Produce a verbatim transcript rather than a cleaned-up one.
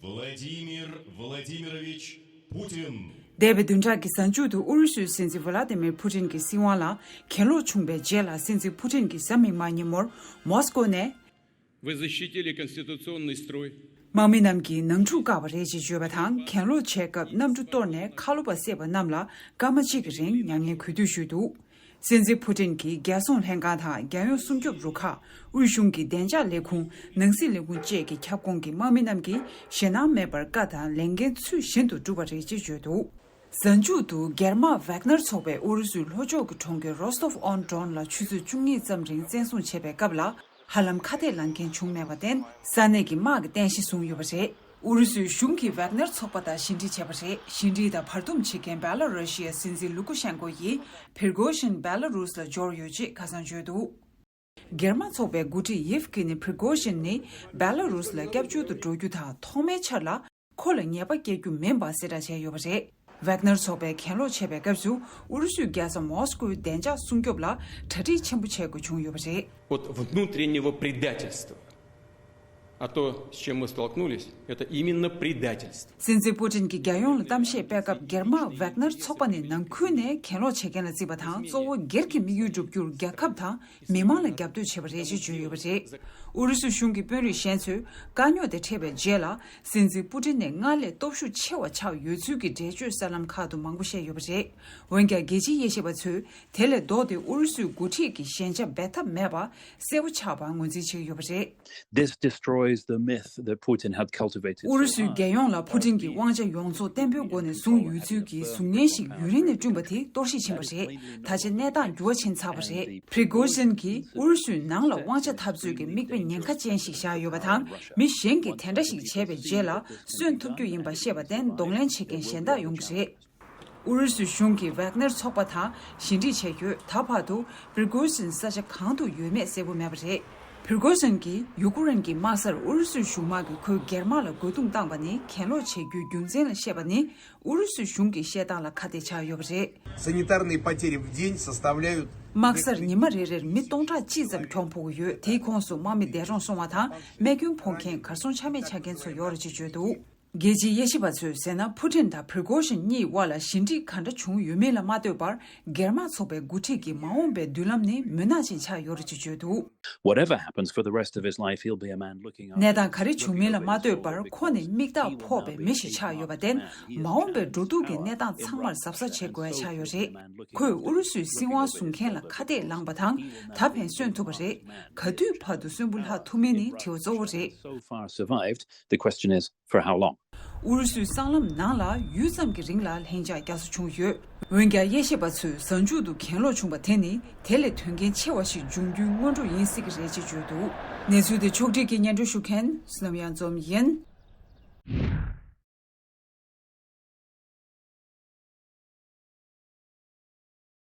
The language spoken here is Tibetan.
Владимир Владимирович Путин. འདས་པའི་བདུན་ཕྲག་གི་གཟའ་མཇུག་ཏུ་ཨུ་རུ་སུའི་སྲིད་འཛིན་ཝ་ལ་ཏི་མིར་ཕུ་ཏིན་གྱི་སྲིད་དབང་ལ་གྱེན་ལོག་བྱུང་བའི་རྗེས་ལ། སྲིད་འཛིན་ཕུ་ཏིན་གྱིས་གཟའ་མིག་དམར་ཉིན་མོར་མོ་སི་ཀོ་ནས། Вы защитили конституционный строй. དམག་མི་རྣམས་ཀྱིས་ནང་འཁྲུག་བཀག་པ་རེད་ཅེས་བརྗོད་པ་དང་། གྱེན་ལོག་བྱེད་སྐབས་གནམ་གྲུ་གཏོར་ནས་ཁ་ལོ་པ་བསད་པ་རྣམས་ལ་སྐར་མ་གཅིག་གི་རིང་མྱ་ངན་གུས་འདུད་ཞུས་འདུག། སྲིད་འཛིན་ཕུ་ཏིན་གྱིས་རྒྱལ་སྲུང་ལྷན་ཁང་དང་རྒྱལ་ཡོངས་སྲུང་སྐྱོབ་རུ་ཁག། དབུས་གཞུང་གི་བདེ་འཇགས་ལས་ཁུངས། ནང་སྲིད་ལས་ཁུངས་བཅས་ཀྱི་ཁྱབ་ཁོངས་ཀྱི་དམག་མི་རྣམས་ཀྱིས་ཞེད་སྣང་མེད་པར་བཀའ་དང་ལས་འགན་ཚུལ་བཞིན་དུ་བསྒྲུབས་པ་རེད་ཅེས་བརྗོད་འདུག། གཟའ་མཇུག་ཏུ་སྒེར་དམག་ཝེག་ནར་ཚོགས་པས་ཨུ་རུ་སུའི་ལྷོ་ཕྱོགས་ཀྱི་གྲོང་ཁྱེར་རོ་སྟོབ་ཨོན་ཌོན་ལ་ཆུ་ཚོད་བཅུ་གཉིས་ཙམ་རིང་བཙན་བཟུང་བྱས་པའི་སྐབས་ལ། ཧ་ལམ་ཁ་གཏད་ལངས་མཁན་བྱུང་མེད་པར་བརྟེན། ས་གནས་ཀྱི་དམག་གི་རྟེན་གཞི་བཟུང་ཡོད་པ་རེད། ཨུ་རུ་སུའི་གཞུང་གིས་ཝེག་ནར་ཚོགས་པ་དང་ཞི་འགྲིག་བྱས་པ་རེད། ཞི་འགྲིག་དང་བར་འདུམ་བྱེད་མཁན་བེ་ལ་རུ་ཤི་ཡའི་སྲིད་འཛིན་ལུ་ཀུ་ཤན་ཀོ་ཡིས་ཕིར་གོ་ཤིན་བེ་ལ་རུས་ལ་འབྱོར་ཡོད་ཅེས་ཁ་སང་བརྗོད་འདུག། སྒེར་དམག་ཚོགས་པའི་འགོ་ཁྲིད་ཡེབ་ཀི་ནི་ཕིར་གོ་ཤིན་ནི་བེ་ལ་རུས་ལ་སྐྱབས་བཅོལ་དུ་འགྲོ་རྒྱུ་དང་། ཐོག་མའི་ཆར་ལ་ཁོ་ལ་ཉེས་པ་བཀལ་རྒྱུ་མིན་པ་གསལ་བསྒྲགས་བྱས་ཡོད་པ་རེད། ཝེག་ནར་ཚོགས་པས་གྱེན་ལོག་བྱས་པའི་སྐབས་སུ། ཨུ་རུ་སུའི་རྒྱལ་ས་མོ་སི་ཀོའི་བདེ་འཇགས་སྲུང་སྐྱོབ་ལ་གྲ་སྒྲིག་ཆེན་པོ་བྱེད་དགོས་བྱུང་ཡོད་པ་རེད། От внутреннего предательства. А то, с чем мы столкнулись, это именно предательство. སྲིད་འཛིན་པུ་ཏིན་གྱིས་རྒྱལ་ཡོངས་ལ་གཏམ་བཤད་སྤེལ་སྐབས། སྒེར་དམག་ཝེག་ནར་ཚོགས་པ་ནི་ནང་ཁུལ་ནས་གྱེན་ལོག་བྱེད་མཁན་ལ་བརྩིས་པ་དང་། གཙོ་བོ་སྒེར་གྱི་དམིགས་ཡུལ་བསྒྲུབ་རྒྱུར་རྒྱལ་ཁབ་དང་མི་མང་ལ་རྒྱབ་གཏོད་བྱས་པ་རེད་ཅེས་བརྗོད་ཡོད་པ་རེད། ཨུ་རུ་སུ་གཞུང་གི་དཔོན་རིགས་གཞན་ཚོས་དཀའ་རྙོག་དེ་འཕྲད་པའི་རྗེས་ལ། སྲིད་འཛིན་པུ་ཏིན་ནས་སྔར་ལས་སྟོབས་ཤུགས་ཆེ་བ་ཆགས་ཡོད་ཚུལ་གྱི་འགྲེལ་བརྗོད་གསར་ལམ་ཁག་ཏུ་མང་པོ་བཤད་ཡོད་པ་རེད། འོན་ཀྱང་། རྒྱལ་སྤྱིའི་དབྱེ་ཞིབ་པ་ཚོས་དེ་ལས་ལྡོག་སྟེ། ཨུ་རུ་སུའི་འགོ་ཁྲིད་ཀྱི་ཞན་ཆ་འབད་ཐབས་མེད་པ་གསལ་པོ་ཆགས་པར་ངོས་འཛིན་བྱེད་ཀྱི་ཡོད་པ་རེད། This destroys the myth that Putin had cultivated. ཨུ་རུ་སུའི་རྒྱལ་ཡོངས་ལ་ཕུ་ཏིན་གྱིས་དབང་ཆ་ཡོངས་རྫོགས་བརྟན་པོའི་སྒོ་ནས་བཟུང་ཡོད་ཚུལ་གྱི་གཟུགས་བརྙན་ཞིག་ཡུན་རིང་ནས་བསྐྲུན་པ་དེ་གཏོར་བཤིག་ཕྱིན་པ་རེད། ད་ཆ་གནས་སྟངས་འགྱུར་བ་ཕྱིན་ཚར་བ་རེད། ཕྲི་གོ་ཤིན་གྱིས་ཨུ་རུ་སུའི་ནང་ལ་དབང་ཆ་འཐབ་རྩོད་ཀྱི་མིག་དཔེ་ཉེན་ཁ་ཅན་ཞིག་བཞག་ཡོད་པ་དང་། མི་གཞན་གྱིས་དེ་འདྲ་ཞིག་བྱས་པའི་རྗེས་ལ། གསོན་ཐུབ་རྒྱུ་ཡིན་པ་ཤེས་པར་བརྟེན། གདོང་ལེན་བྱེད་མཁན་གཞན་དག་ཡོང་གི་རེད། ཨུ་རུ་སུའི་གཞུང་གིས་ཝེག་ནར་ཚོགས་པ་དང་ཞི་འགྲིག་བྱས་ཡོད། ད་བར་དུ་པྲི་གོ་ཤིན་ས་ཆ་གང་དུ་ཡོད་མེད་གསལ་པོ་མེད་པ་རེད། པྲི་གོ་ཤིན་གྱིས་ཡུ་ཀུ་རེན་གྱི་དམག་སར་ཨུ་རུ་སུའི་གཞུང་དམག་གིས་ཁོའི་སྒེར་དམག་ལ་རྒོལ་རྡུང་བཏང་པ་ནི་གྱེན་ལོག་བྱེད་རྒྱུའི་རྒྱུ་མཚན་ལ་བཤད་པ་ནི། ཨུ་རུ་སུའི་གཞུང་གི་བཤད་སྟངས་ལ་ཁ་གཏད་བཅག་ཡོད་པ་རེད། Санитарные потери в день составляют. དམག་སར་ཉི་མ་རེ་རེར་མི་སྟོང་ཕྲག་གཅིག་ཙམ་གྱོང་ཕོག་གི་ཡོད། དེའི་ཁོངས་སུ་དམག་མི་འདས་གྲོངས་སོང་བ་དང་། རྨས་སྐྱོན་ཕོག་མཁན། གར་སོང་ཆ་མེད་ཆགས་མཁན་ཚོ་ཡོད་རེད་ཅེས་བརྗོད་འདུག། རྒྱལ་སྤྱིའི་དབྱེ་ཞིབ་པ་ཚོས་ཟེར་ན། ཕུ་ཏིན་དང་ཕྲི་གོ་ཤིན་གཉིས་དབར་ལ་ཞི་འགྲིག་ག་འདྲ་བྱུང་ཡོད་མེད་ལ་མ་ལྟོས་པར། སྒེར་དམག་ཚོགས་པའི་འགོ་ཁྲིད་ཀྱི་མ་འོངས་པའི་མདུན་ལམ་ནི་མུན་ནག་ཅན་ཆགས་ཡོད་རེད་ཅེས་བརྗོད་འདུག། Whatever happens for the rest of his life, he'll be a man looking after. གནས་སྟངས་ག་རེ་བྱུང་མིན་ལ་མ་ལྟོས་པར། ཁོ་ནི་མིག་རྟགས་ཕོག་པའི་མི་ཞིག་ཆགས་ཡོད་པར་བརྟེན། མ་འོངས་པའི་འགྲོ་འདུག་གི་གནས་སྟངས་ཚང་མར་གཟབ་གཟབ་བྱེད་དགོས་ཡ་ཆགས་ཡོད་རེད། ཁོས་ཨུ་རུ་སུའི་སྲིད་དབང་བཟུང་མཁན་ལ་ཁ་གཏད་ལངས་པ་དང་། ད་ཕན་གསོན་ཐུབ་པ་རེད། ག་དུས་བར་དུ་གསོན་པོ་ལྷག་ཐུབ་མིན་ནི་དྲི་བ་གཙོ་བོ་རེད། So far survived. The question is, for how long? ཨུ་རུ་སུའི་སྲང་ལམ་ནང་ལ་ཡུད་ཙམ་གྱི་རིང་ལ་ལྷིང་འཇགས་བསྐྱར་གསོ་བྱུང་ཡོད། འོན་ཀྱང་། དབྱེ་ཞིབ་པ་ཚོས་གཟའ་མཇུག་ཏུ་གྱེན་ལོག་བྱུང་བ་དེ་ནི། དེ་ལས་དོན་རྐྱེན་ཆེ་བ་ཞིག་འབྱུང་རྒྱུའི་སྔོན་འགྲོ་ཡིན་སྲིད་ཀྱི་རེད་ཅེས་བརྗོད་འདུག། གནས་ཚུལ་དེ་ཕྱོགས་སྒྲིག་གིས་སྙན་སྒྲོན་ཞུ་མཁན་བསོད་ནམས་གཡང་འཛོམས་ཡིན།